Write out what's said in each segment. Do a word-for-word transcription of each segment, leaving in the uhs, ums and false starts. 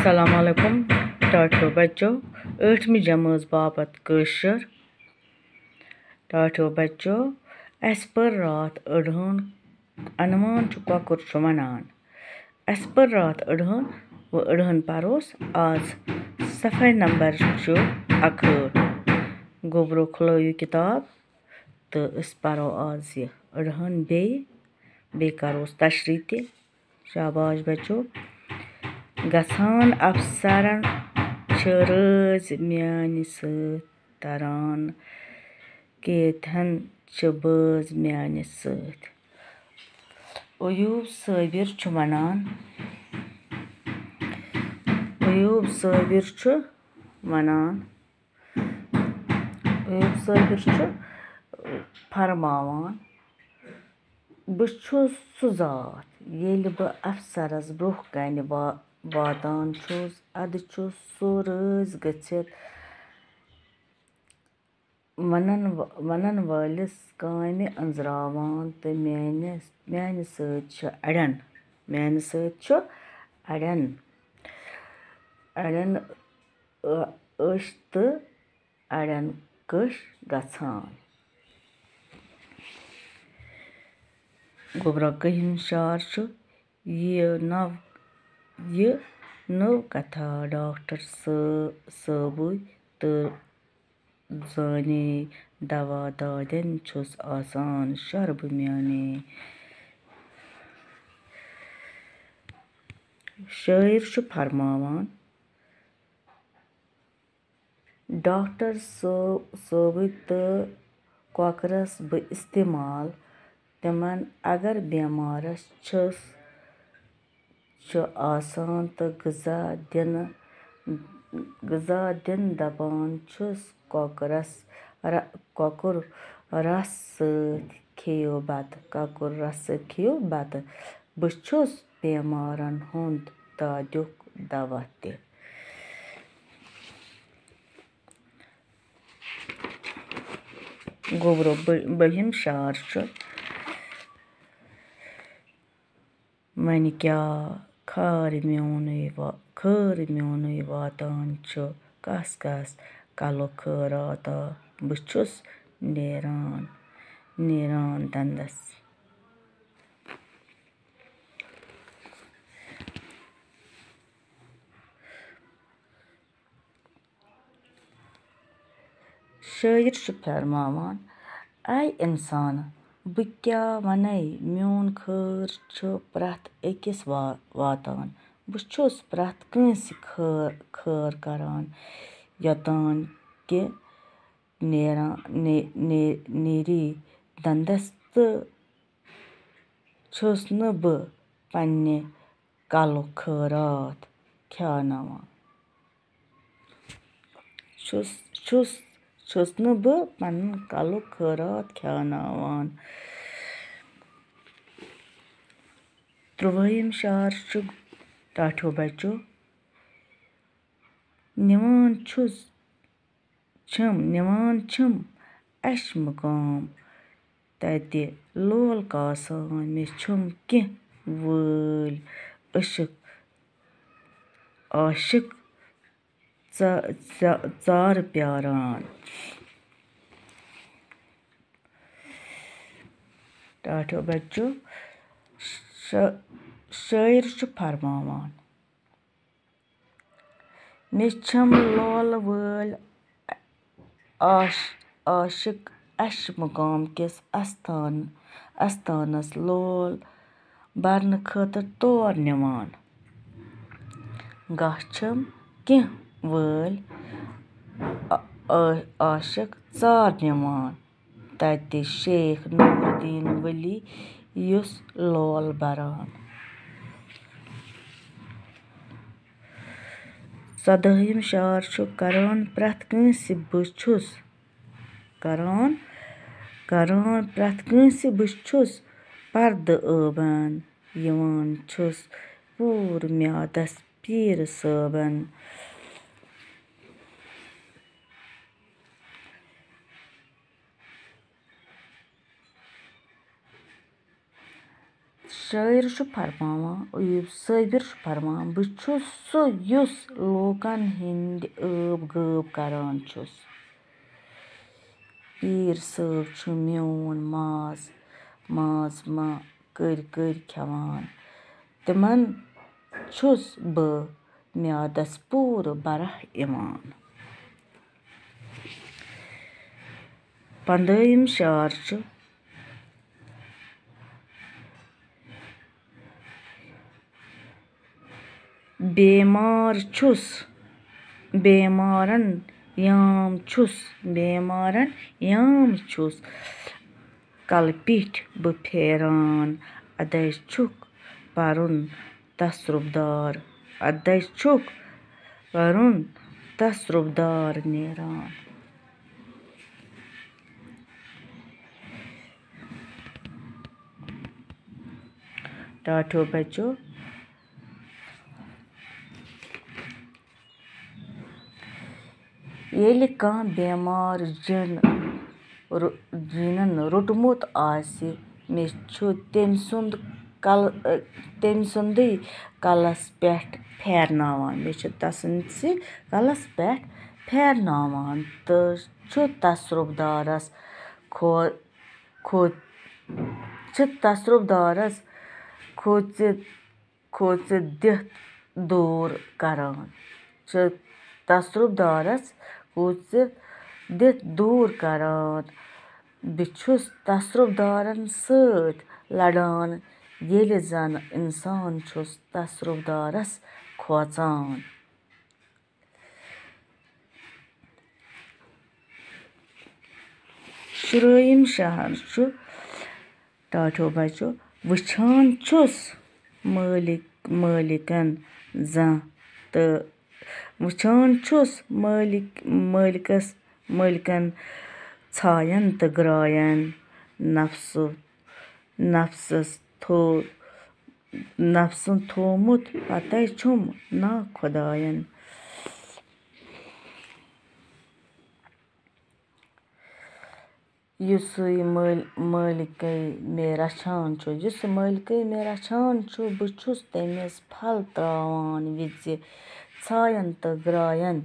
السلام علیکم ٹاٹھیو بچو، ٲٹھمہِ جمٲژ باپتھ کٲشُر۔ ٹاٹھیو بچو، اَسہِ پٔر راتھ أڑہَن، عنوان چھُ کۄکُر چھُ وَنان۔ اَسہِ پٔر راتھ أڑہَن، وۄنۍ أڑہَن پَروس آز۔ صفحہ نمبر چھُ اَکہٲٹھ۔ گوٚبرو کھُلٲیِو کِتاب تہٕ أسۍ پَرو آز یہِ أڑہَن بیٚیہِ، بیٚیہِ کَروس تشریح تہِ۔ شاباش بچو۔ گژھان افسرن چھِ رٲز میانہِ سۭتۍ تران، کیتھن چھِ بٲز میانہِ سۭتۍ۔ ایوب صٲبِر چھُ وَنان، ایوب صٲبِر چھُ وَنان، ایوب صٲبِر چھُ فرماوان، بہٕ چھُس سُہ ذات، ییٚلہِ بہٕ افسرس برٛونٛہہ کنہِ وا-، واتان چھُس، ادٕ چھُ سُہ رٲزۍ گٔژھِتھ ونن و-، ونن وٲلِس کامہِ أنٛزراوان تہٕ میانہِ، میانہِ سۭتۍ چھُ اڑٮ۪ن، میانہِ سۭتۍ چھُ اڑٮ۪ن، اڑٮ۪ن، ٲ-، أچھ تہٕ اڑٮ۪ن کٔش گژھان۔ گوٚبرا کٔہِم شعر چھُ، یہِ نو، یہِ نٔو کتھا ڈاکٹر صٲ-، صٲبٕے تہٕ زانے دوا دادٮ۪ن چھُس آسان شربہٕ میانے۔ شٲعر چھُ فرماوان، ڈاکٹر صٲ-، صٲبٕکۍ تہٕ کۄکرَس بہٕ استعمال، تِمَن اگر بٮ۪مارَس چھُس، چھُ آسان تہٕ غذا دِنہٕ، غذا دِنہٕ دَپان چھُس کۄکرَس، رَ-، کۄکُر رَس سۭتۍ کھیٚیِو بَتہٕ، کۄکُر رَس سۭتۍ کھیٚیِو بَتہٕ۔ بہٕ چھُس بٮ۪مارَن ہُنٛد دادیُک دوا تہِ۔ گوٚبرو بٔ-، بٔہِم شعر چھُ، وۄنۍ کیٛاہ خٲر میونُے وا-، خٲر میونُے واتان چھُ، کَس کَس کَلُک خٲراتا، بہٕ چھُس نیران، نیران دَنٛدَس۔ شٲعر چھُ فرماوان، اے اِنسان، بہٕ کیٛاہ وَنے، میون خٲر چھُ پرٛٮ۪تھ أکِس وا-، واتان۔ بہٕ چھُس پرٛٮ۪تھ کٲنٛسہِ خٲ-، خٲر کران، یوٚتام کہِ نیران، نے-، نے-، نیری دَنٛدَس تہٕ چھُس نہٕ بہٕ پننہِ کَلُک خٲرات کھیٛاناوان۔ چھُس، چھُس، چھُس نہٕ بہٕ پنُن کَلُک خٲرات کھیٛاناوان۔ ترٛوٲہِم شعر چھُ ٹاٹھیو بچو۔ نِوان چھُس چھِم، نِوان چھِم اَشہِ مُقام تَتہِ لول کاسان۔ مےٚ چھِم کینٛہہ وٲلۍ عشق، عاشق ژا-، ژا-، ژارٕ پیاران۔ ٹاٹھیو بچو، شا-، شٲعر چھُ فرماوان۔ مےٚ چھِم لولہٕ وٲلۍ عاش-، عاشق اَشہِ مُقام کِس اَستان-، اَستانَس لول بَرنہٕ خٲطرٕ تور نِوان۔ گاہ چھِم کینٛہہ وٲلۍ آ-، آ-، عاشق ژار نِوان۔ تَتہِ شیخ نوٗر الدیٖن ؤلی یُس لول بَران۔ ژۄدٲہِم شعر چھُ کران پرٛٮ۪تھ کٲنٛسہِ بہٕ چھُس، کران، کران پرٛٮ۪تھ کٲنٛسہِ بہٕ چھُس پردٕ ٲبَن، یِوان چھُس پوٗرٕ میادَس پیٖرٕ صٲبَن۔ شٲعر چھُ فرماوان، ایوب صٲبِر چھُ فرماوان، بہٕ چھُس سُہ یُس لوٗکن ہٕنٛدۍ ٲب غٲب کران چھُس۔ پیٖر صٲب چھُ میون ماز، ماز ما کٔرۍ کٔرۍ کھٮ۪وان۔ تِمن چھُس بہٕ میادس پوٗرٕ برہ یِوان۔ پندٲیِم شعر چھُ، بیمار چھُس، بیمارن یام چھُس، بیمارن یام چھُس۔ کلہٕ پیٖٹھۍ بہٕ پھیران، ادے چھُکھ پرُن تصرُف دار، ادے چھُکھ پرُن تصرُف دار نیران۔ ٹاٹھیو بچو، ییٚلہِ کانٛہہ بٮ۪مار جِن رو-، جِنَن روٚٹمُت آسہِ، مےٚ چھُ تٔمۍ سُنٛد کل-، تٔمۍ سُنٛدٕے کلس پٮ۪ٹھ پھیرناوان۔ مےٚ چھُ تسٕنٛدسٕے کلس پٮ۪ٹھ پھیرناوان تہٕ چھُ تصرُف دارس کھو-، کھو-، چھِ تصرُف دارس کھوژِ کھوژِ دِتھ دوٗر کران۔ چھِ تصرُف دارس کھوژِ دِتھ دوٗر کران۔ بہٕ چھُس تصرُف دارن سۭتۍ لڑان، ییٚلہِ زن انسان چھُس تصرُف دارس کھوژان۔ شُرٲیِم شہر چھُ ٹاٹھیو بچو، وٕچھان چھُس مٲلِک، مٲلِکن زانٛہہ تہٕ وٕچھان چھُس مٲلِک، مٲلِکس، مٲلِکن ژھاین تہٕ گراین نفسہٕ، نفسس تھو-، نفسن تھوومُت، پتے چھُم نا خۄداین۔ یُسُے مٲلۍ-، مٲلِکَے مےٚ رچھان چھُ، یُس مٲلِکَے مےٚ رچھان چھُ، بہٕ چھُس تٔمِس پھل ترٛاوان وِزِ ژھاین تہٕ گرٛاین،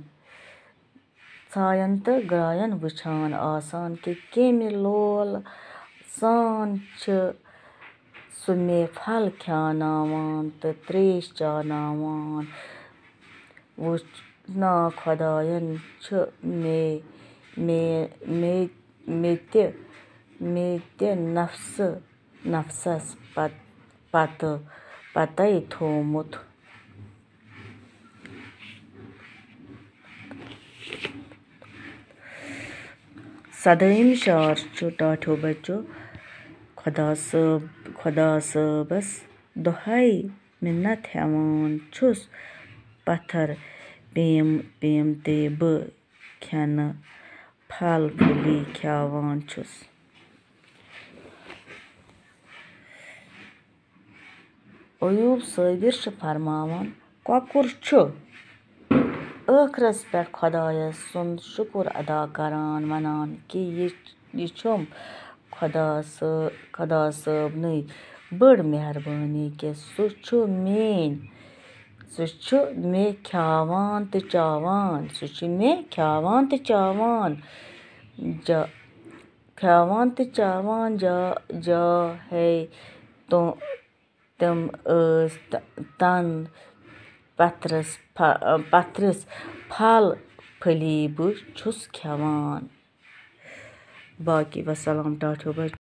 ژھاین تہٕ گرٛاین وٕچھان آسان کہِ کَمہِ لول سان چھِ سُہ مےٚ پھل کھیٛاناوان تہٕ ترٛیش چاوناوان۔ وٕچھ نا خۄدایَن چھُ مےٚ، مےٚ، مےٚ، مےٚ تہِ، مےٚ تہِ نفسہٕ، نفسَس پت-، پتہٕ، پتے تھوومُت۔ سدٲیِم شعر چھُ ٹاٹھیو بچو، خۄدا صٲب، خۄدا صٲبَس دۄہَے مِنت ہٮ۪وان چھُس، پتھر پیم، پیم تہِ بہٕ کھٮ۪نہٕ پھل پھُلی کھیاوان چھُس۔ ایوب صٲبِر چھُ فرماوان، کۄکُر چھُ ٲخرس پٮ۪ٹھ خۄدایس سُنٛد شُکُر ادا کران، ونان کہِ یہِ، یہِ چھُم خۄدا صٲ-، خۄدا صٲبنٕے بٔڑ مہربٲنی کہِ سُہ چھُ میٛٲنۍ، سُہ چھُ مےٚ کھیٛاوان تہٕ چاوان، سُہ چھُ مےٚ کھیٛاوان تہٕ چاوان، جا-، کھیٛاوان تہٕ چاوان، جا-، جا ہے تو-، تِم ٲسۍ تَ-، تَن پَتھرَس پھَ-، پَتھرِس پھَل پھٔلی بہٕ چھُس کھٮ۪وان۔ باقی وَسَلام، ٹاٹھیو بَچو۔